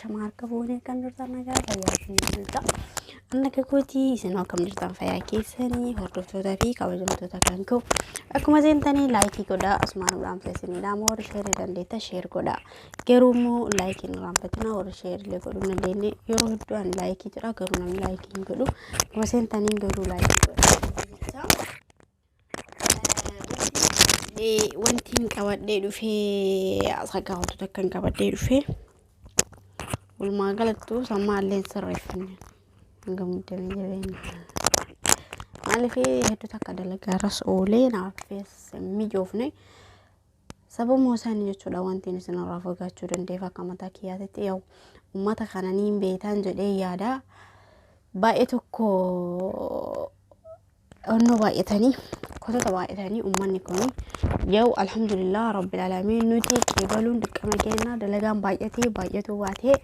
Ashama harka fuunee akkam jirtan nagaa fayyaa isinii jirta. Anna kakootii isin akkam jirtan fayyaa keessanii hordoftootaa fi kabajamtoota kan ka'u. Akkuma seentanii like godhaa asumaan dhaamsa isinii dhaama warri share dandeetta share godhaa. Garuu immoo like hin irraanfatinaa warri share illee godhuu hin dandeenye yeroo hedduu ani like jedha garuu namni like hin godhu. Akkuma seentanii garuu like godhaa. Wanti hin qabadhee dhufee sagaa wantoota akka hin qabadhee dhufee walumaa galattuu sammaallee hin sirreeffanne hanga muddamee jabeenya. Maaliif hedduu takka dalagaarras oolee naaf hin mijoofne sababuma isaanii jechuudha wanti isin irraa fagaachuu danda'eef akka mataa kiyyaatitti yaa'u uummata kana niin beektan jedhee yaada. Baay'ee tokko onnoo baay'atanii kotota baay'atanii uummanni kun yaa'u alhamdulillah rabbil alamiin nuti qeebaluun dirqama keenna dalagaan baay'atee baay'atuu baatee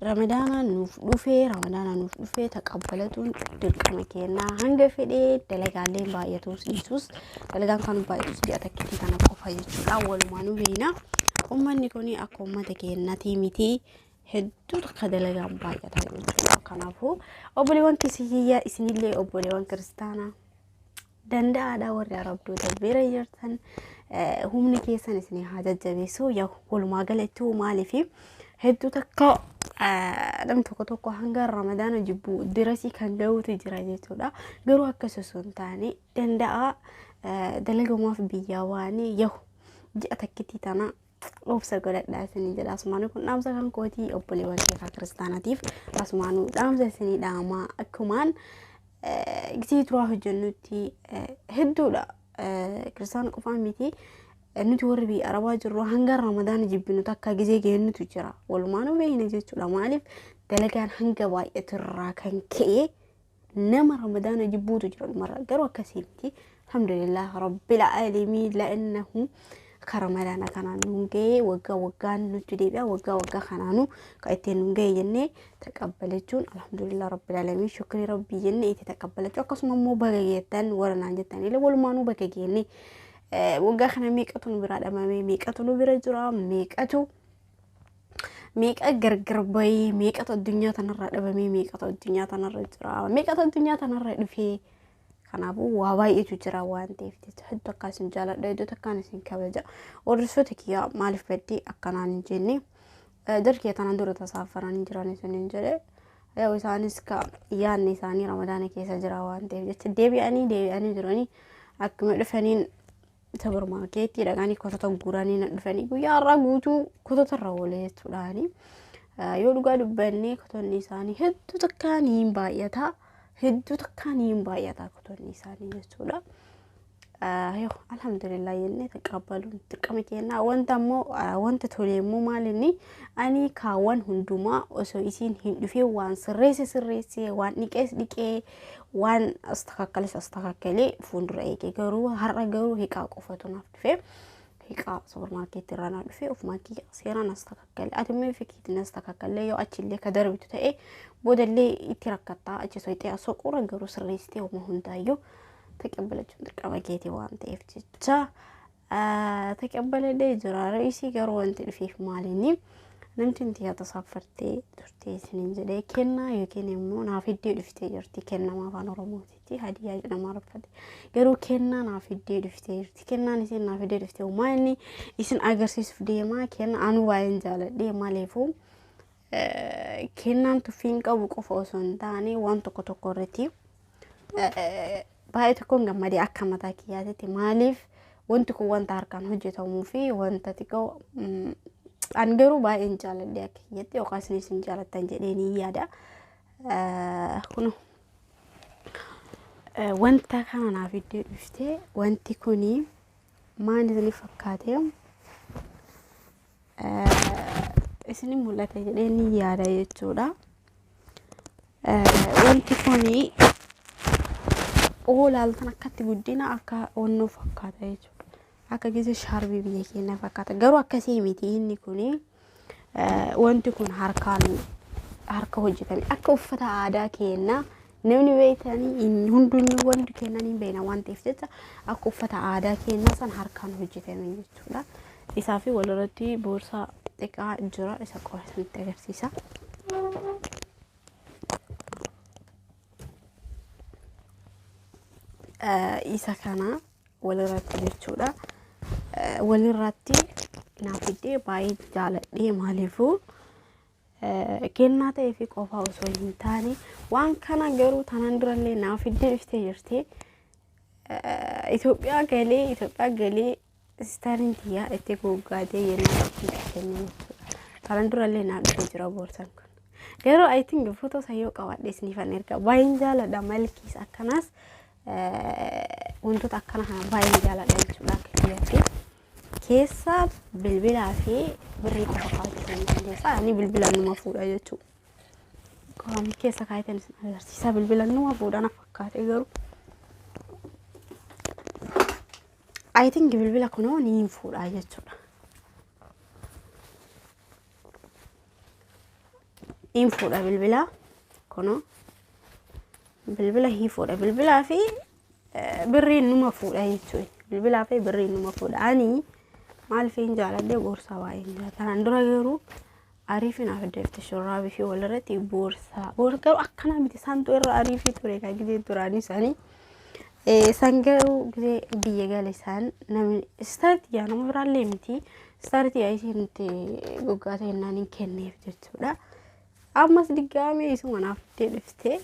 ramadaana nuuf dhufee ramadaana nuuf dhufee taqabbalatuun dirqama keenna hanga fedhee dalagaaleen baay'atus dhiisus dalagaan kan baay'atus ji'a takkitii kana qofa jechuudha walumaa nu beekna uummanni kun akka uummata keenyatii miti hedduu takka dalagaan baay'ata jechuudha kanaafuu obboleewwan kiyya isinillee obboleewwan kiristaanaa danda'aadha warri arabdoota bira jirtan humni keessan isin haa jajjabeessu yaa walumaa galattuu maaliif hedduu takka namni tokko tokko hanga ramadaana jibbu dirasii kan ga'utu jira jechuudha garuu akkas osoo hin taane danda'a dalagamuuf biyyaa waan yahu ji'a takkitii tana obsa godhadhaa isinii jedha asumaanuu kun dhaamsa kan kootii obboleewwan keekaa kiristaanatiif asumaanuu dhaamsa isinii dhaamaa akkumaan gisee turaa hojjennutti hedduudha kiristaana qofaan miti nuti warri biyya arabaa jirru hanga ramadaana jibbinu takka gisee geennutu jira walumaanuu beekna jechuudha maaliif dalagaan hanga baay'atu irraa kan ka'e nama ramadaana jibbuutu jira dhumarra garuu akkasii miti alhamdulillah rabbil aalamiin la'annahu akka ramadaana kanaan nuun ga'ee waggaa waggaan nutti deebi'a waggaa waggaa kanaanuu kan ittiin nuun ga'e jennee taqabbalachuun alhamdulillah rabbil aalamiin shukrii rabbii jennee itti taqabbalachuu akkasuma immoo baga geettan warra naan jettan illee walumaanuu baga geenne waggaa kana meeqatu nu biraa dhabame meeqatu nu bira jira meeqatu meeqa gargar bahee meeqatu addunyaa tanarra dhabame meeqatu addunyaa tanarra jira meeqatu addunyaa tanarra dhufee kanaafuu waa baay'eetu jira waan ta'eef jecha hedduu akka isin jaaladha hedduu akkaan isin kabaja hordoftoota kiyyaa maaliif baddee akkanaan hin jenne jarkee tanaan dura tasaafaranii jiran isin hin jedhe yoo isaanis ka yaadni isaanii ramadaana keessa jira waan ta'eef jecha deebi'anii deebi'anii jiranii akkuma dhufaniin suuparmaarkeetii dhaqanii kotota guuranii na dhufanii guyyaa har'aa guutuu kotota irra oolee jechuudhaani yoo dhugaa dubbanne kotonni isaanii hedduu takkaan hin baay'ata. Hedduu takkaan hin baay'ata kotonni isaanii jechuudha. Yoo alhamdulillah jennee taqabbaluun dirqama keenna wanta immoo wanta tole immoo maal inni ani kaawwan hundumaa osoo isiin hin dhufin waan sirreesse sirreesse waan dhiqees dhiqee waan astakaakkales astakakkalee fuuldura eege garuu har'a garuu hiqaa qofatu naaf dhufe hiqaa suuparmaarkeetii irraa naa dhufe ofumaa kiyya seeraan astakakkalee ati immoo fikiitiin astakakkalee yoo achillee ka darbitu ta'e boodallee itti rakkattaa achi soixee soquura garuu sirreessitee homa hundaayyuu taqabbalachuun dirqama keetii waan ta'eef jecha taqabbaladhee jira. Re'isii garuu wanti dhufeef maalinni namti inti yaa tasaafartee turtee isiniin jedhee kennaa yookiin immoo naaf iddoo dhuftee jirti kennama afaan oromootitti hadiyyaa jedhama arfate garuu kennaa naaf iddoo dhuftee jirti kennaan isin naaf iddoo dhuftee maa inni isin agarsiisuuf deemaa kenna anu baay'een jaaladhee maaliifuu kennaan tuffiin qabu qofa osoo hin taane waan tokko tokko irratti baay'ee tokkoon gammadee akka mataa kiyyaatitti maaliif wanti kun wanta harkaan hojjetamuu fi wanta xiqqoo an garuu baay'een jaaladhe akka kiyyatti yookaan isinis hin jaalattan jedhee ni yaada. Kun wanta kana naaf iddoo dhuftee wanti kuni maal isiniif fakkaate isin mul'ata jedhee ni yaada jechuudha. Wanti kuni oolaaltan akkatti guddina akka onnoo fakkaata jechuudha. Akka gise shaarbii biyya keenya fakkaata. Garuu akkasii miti inni kuni wanti kun harkaan harka hojjetame akka uffata aadaa keenyaa namni beektanii hundinuu wanti kennan hin beekna waan ta'eef jecha akka uffata aadaa keenyaa san harkaan hojjetame jechuudha. Isaa fi walirratti boorsaa Xiqqaa jira isa qofa isinitti agarsiisa. Isa kana walirratti jechuudha. Walirratti naaf fiddee baay'ee jaaladhee, maaliifuu kennaa ta'ee fi qofaa osoo hin taane waan kana garuu tanaan durallee naaf fiddee dhuftee jirti. Itoophiyaa galee sistariin tiyyaa itti goggaatee yennaa itti kenne jechuudha. Tanaan durallee naaf dhufee jira boorsaan kun. Garuu I think footoo isaa yoo qabaadhe isiniifan erga. Baay'een jaaladha malkiis akkanaas, wantoota akkana kana baay'een jaaladha jechuudha akka kiyyaatti. Keessa bilbilaa fi birrii qofa kaa'achuu ni dandeessa. Ani bilbila numa fuudha jechuudha. Keessa kaayatan isin agarsiisa, bilbila numa fuudha na fakkaate garuu. I think bilbila kunoo ni fuudha jechuudha. Hin fuudha bilbila kunoo, bilbila hin fuudha, bilbilaa fi birriin numa fuudha jechuudha. Bilbilaa fi birriin numa fuudha. Ani maal fi hin jaaladhe, boorsaa baay'ee hin jaalladha. Kanaan dura garuu ariifii naaf deefte shurraabii fi walirratti boorsaa. Boorsaa garuu akkana miti, isaantu irra ariifii ture kan gizee duraanii isaanii. Isaan garuu gizee biyya gale isaan namni istaartii yaa nama biraallee miti. Istaartii yaa isiin itti goggaa ta'e hin kenneef jechuudha. Ammas diggaamee isuma naaf dhuftee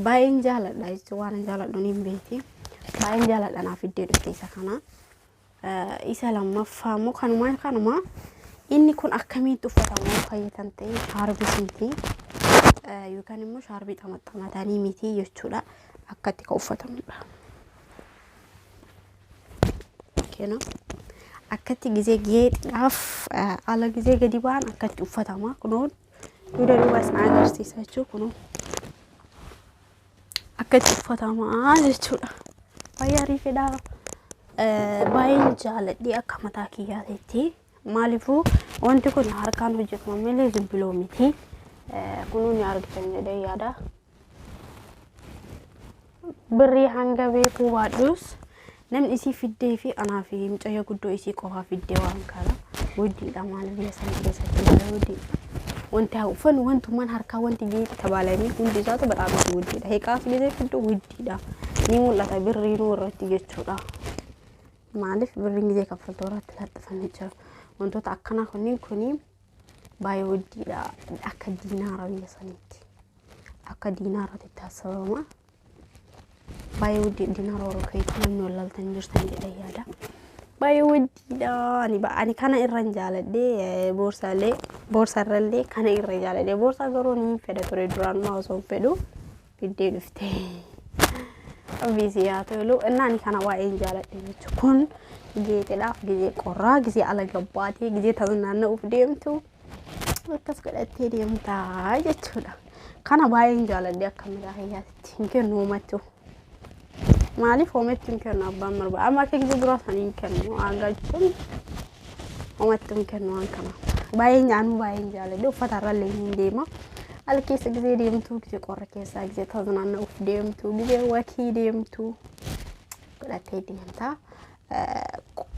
baay'een jaaladha jechuun waan jaaladhu niin beeki. Baay'een jaaladha, naaf iddoo dhufte isa kana. Isa lammaffaa immoo kanuma. Inni kun akkamitti uffatamu fayyatan ta'e, shaarbii miti yookaan immoo shaarbii xamaxamatanii miti jechuudha, akkatti kan uffatamudha. Kenna akkatti gizee geexidhaaf ala gizee gadi ba'an akkatti uffatama. Kunoo duuda duuba isin agarsiisa jechuudha, kunoo akkatti uffatamaa jechuudha. Baay'ee ariifidha. Baay'een jaaladhee akka mataa kiyyaatitti. Maaliifuu wanti kun harkaan hojjetama malee zibbiloo miti. Kunuu ni argitan jedhee yaada. Birrii hanga beekuu baadhus namni isii fiddee fi anaa fi mucayyoo guddoo isii qofaa fiddee waan kana guddiidha, maal biyya sana keessatti baay'ee guddiidha. Wanti haa uffannu, wantummaan harkaa, wanti geexi tabaalanii hundi isaatu badhaadhatu guddiidha. Hiqaas gisee fiddu guddiidha. Ni mul'ata birriinuu irratti jechuudha. Maaliif birriin gisee kaffaltuu irratti laxxifamee jira. Wantoota akkanaa kunniin kuni baay'ee guddiidha. Akka diinaara biyya saniitti. Akka diinaaraatti taasifama. Baay'ee wuddii, diinaara warra keetti namni wallaaltan jirtan jedhee yaada. Baay'ee wuddiidha. Ani kana irra hin jaaladhee, boorsaalee boorsarrallee kana irra jaaladhee. Boorsaa garuu ni fedha ture duraan, osoo hin fedhu fiddee dhufte. Rabbi haa tolu. Inni ani kana baay'een jaaladhe jechuudha. Kun geexidhaaf gizee qorraa, gizee ala gabbaatee, gizee naanna'uuf deemtu akkas godhattee deemtaa jechuudha. Kana baay'een jaaladhe akka mataa kiyyaatti. Hin kennu homattu. Maaliif homattu hin kennu abbaan barbaada. Amma akka gizee duraa sanii hin kennu. Jechuun homattu hin kennu waan kana. Baay'een nyaanuu baay'een jaaladhe. Uffata irrallee hin deema. Ala keessa gizee deemtu, gizee qorra keessaa, gizee naanna'uuf deemtu, gizee wakii deemtu godhattee deemta.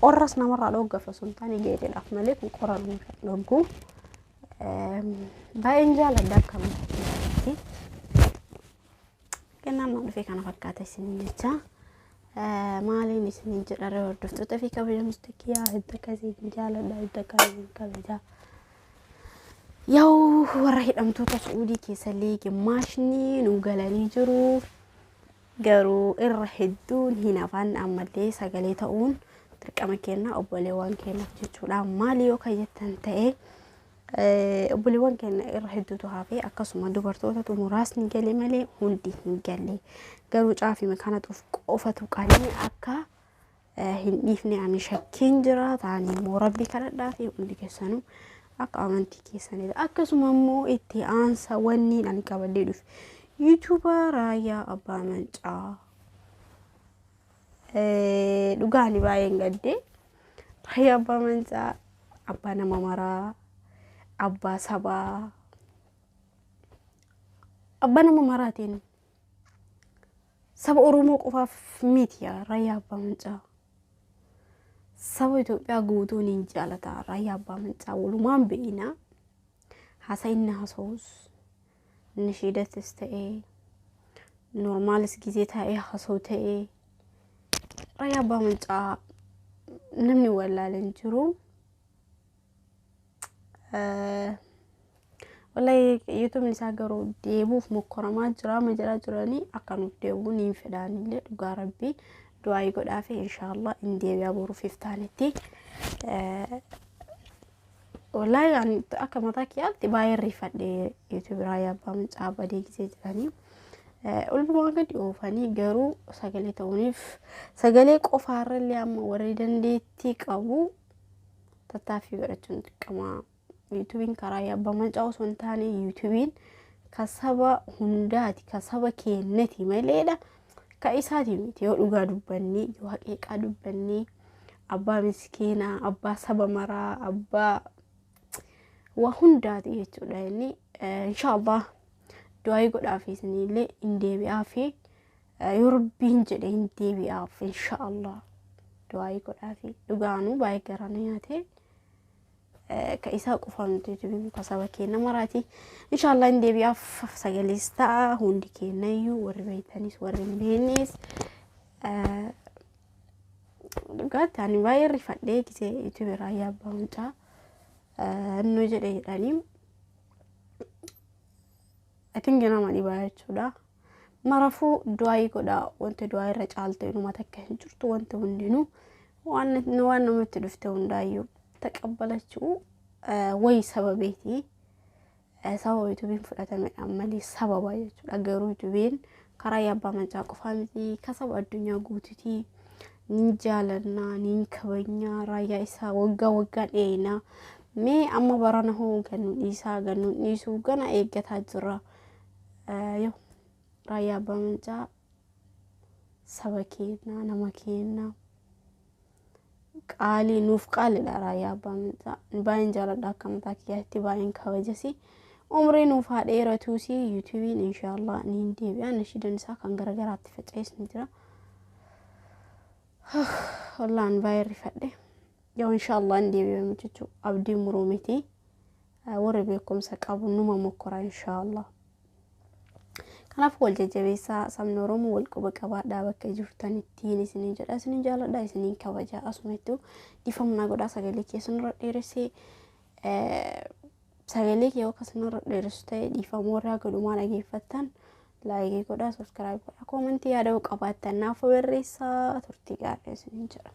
Qorras namarraa dhoggafa osoo hin taane geexidhaaf malee kun qorra namarraa dhoggu. Baay'een jaaladha akka malee. Kennaan na dhufee kana fakkaata isiniin jecha. Maaliin isiniin jedha, hordoftoota fi kabajamtoota kiyyaa, hedduu akkasiin jaaladha, hedduu akkasiin kabajaa. Yaa'u warra hidhamtoota Su'uudii keessallee gimmaashni nu galanii jiru. Garuu irra hedduun hin hafan, ammallee sagalee ta'uun dirqama kenna obboleewwan keenyaaf jechuudha. Maali yoo kan jettan ta'e, obboleewwan keenya irra hedduutu hafe, akkasuma dubartootatu muraasni gale malee hundi hin galle. Garuu caafime kanatu qofatu qanii akka hin dhiifne ani shakkiin jira. Ta'anii immoo rabbi kadhadhaa fi hundi keessanuu akka amantii keessaniidha. Akkasuma immoo itti aansa wanni ani qabadhee dhufe YouTuber Raayyaa Abbaa Mancaa. Dhugaa ani baay'een gaddee. Raayyaa Abbaa Mancaa abbaa nama maraa, abbaa sabaa, abbaa nama maraatiin saba Oromoo qofaaf miti Raayyaa Abbaa Mancaa. Saba Itoophiyaa guutuun hin jaalata. Raayyaa Abbaa Maccaa walumaan beekna. Haasaa inni haasa'us nishiidattis ta'ee normaalis gizee taa'ee haasa'u ta'ee Raayyaa Abbaa Maccaa namni wallaalee hin jiru. Wallahi yuutuubni isaa garuu deebuuf mokkoramaa jira ma jedhaa jiranii akka nuuf deebi'u niin fedhaanillee dhugaa rabbii du'aayii godhaafi inshaallah hin deebi'a boruuf iftaanitti. Wallahi ani akka mataa kiyyaatti baay'ee rifadhe yuutuubii Raayyaa Abbaa Maccaa badee gisee jedhanii. Olumaa gadi oofanii garuu sagalee ta'uuniif sagalee qofaarrallee amma warri dandeettii qabu tattaaffii godhachuun dirqama. Yuutuubiin karaa Abbaa Maccaa osoo hin taane yuutuubiin ka saba hundaati, ka saba keenyati maleedha. Ka isaati miti yoo dhugaa dubbannee, yoo haqeeqaa dubbannee, abbaa miskiinaa, abbaa saba maraa, abbaa waa hundaati jechuudha inni. Inshaallah du'aayii godhaaf isinillee hin deebi'aaf, yoo rabbiin jedhe hin deebi'aaf inshaallah du'aayii godhaaf. Dhugaanuu baay'ee garaa na nyaate. Ka isaa qofaa miti yuutuubiin ka saba keenya maraati. Inshaallah hin deebi'aaf, sagalees ta'a hundi keenyayyuu warri beektanis warri hin beeknes. Dhugaatti ani baay'ee rifadhee gisee yuutuubii Raayyaa Abbaa Maccaa innoo jedhe jedhanii. I think nama dhibaa jechuudha. Marafuu du'aayii godhaa, wanti du'aa irra caalte inuma takka hin jirtu. Wanti hundinuu waan namatti dhufte hundaayyuu taqabbalachuu wayi sababeeti. Sababa yuutuubiin fudhatamedha malee sababa jechuudha. Garuu yuutuubiin karaa Abbaa Maccaa qofaa miti, ka saba addunyaa guutuuti. Ni jaalannaa, ni kabajnaa, raayyaa isaa waggaa waggaan eeyinaa. Mee amma barana hoo gannu dhiisaa gannu dhiisuu gana eeggataa jirra. Yoo Raayyaa Abbaa Maccaa saba keenya, nama keenya qaalii, nuuf qaaliidha Raayyaa Abbaa Maccaa. Baay'een jaaladha, akka mataa kiyyaatti baay'een kabajasi. Umrii nuuf haa dheeratuusi. Yuutuubiin inshaallah ni deebi'a. Nashiidan isaa kan garagaraatti faca'es ni jira. Wallaan baay'ee rifadhe. Yoo inshaallah hin deebi'amu jechuudha. Abdii muruu miti. Warri beekumsa qabu numa mokkora inshaallah. Kanaaf wal jajjabeessaa, sabni Oromoo wal quba qabaadhaa bakka jirtanittiin isiniin jedha, isiniin jaaladha, isiniin kabaja. Asumattuu dhiifama godhaa, sagalee keessan irra dheeressee, sagalee kee akkasuma irra dheeressu ta'e dhiifama. Warri haga dhageeffattan like godhaa, subscribe godhaa, comment yaada qabaattan naaf barreessaa. Turtii gaarii isiniin jedha.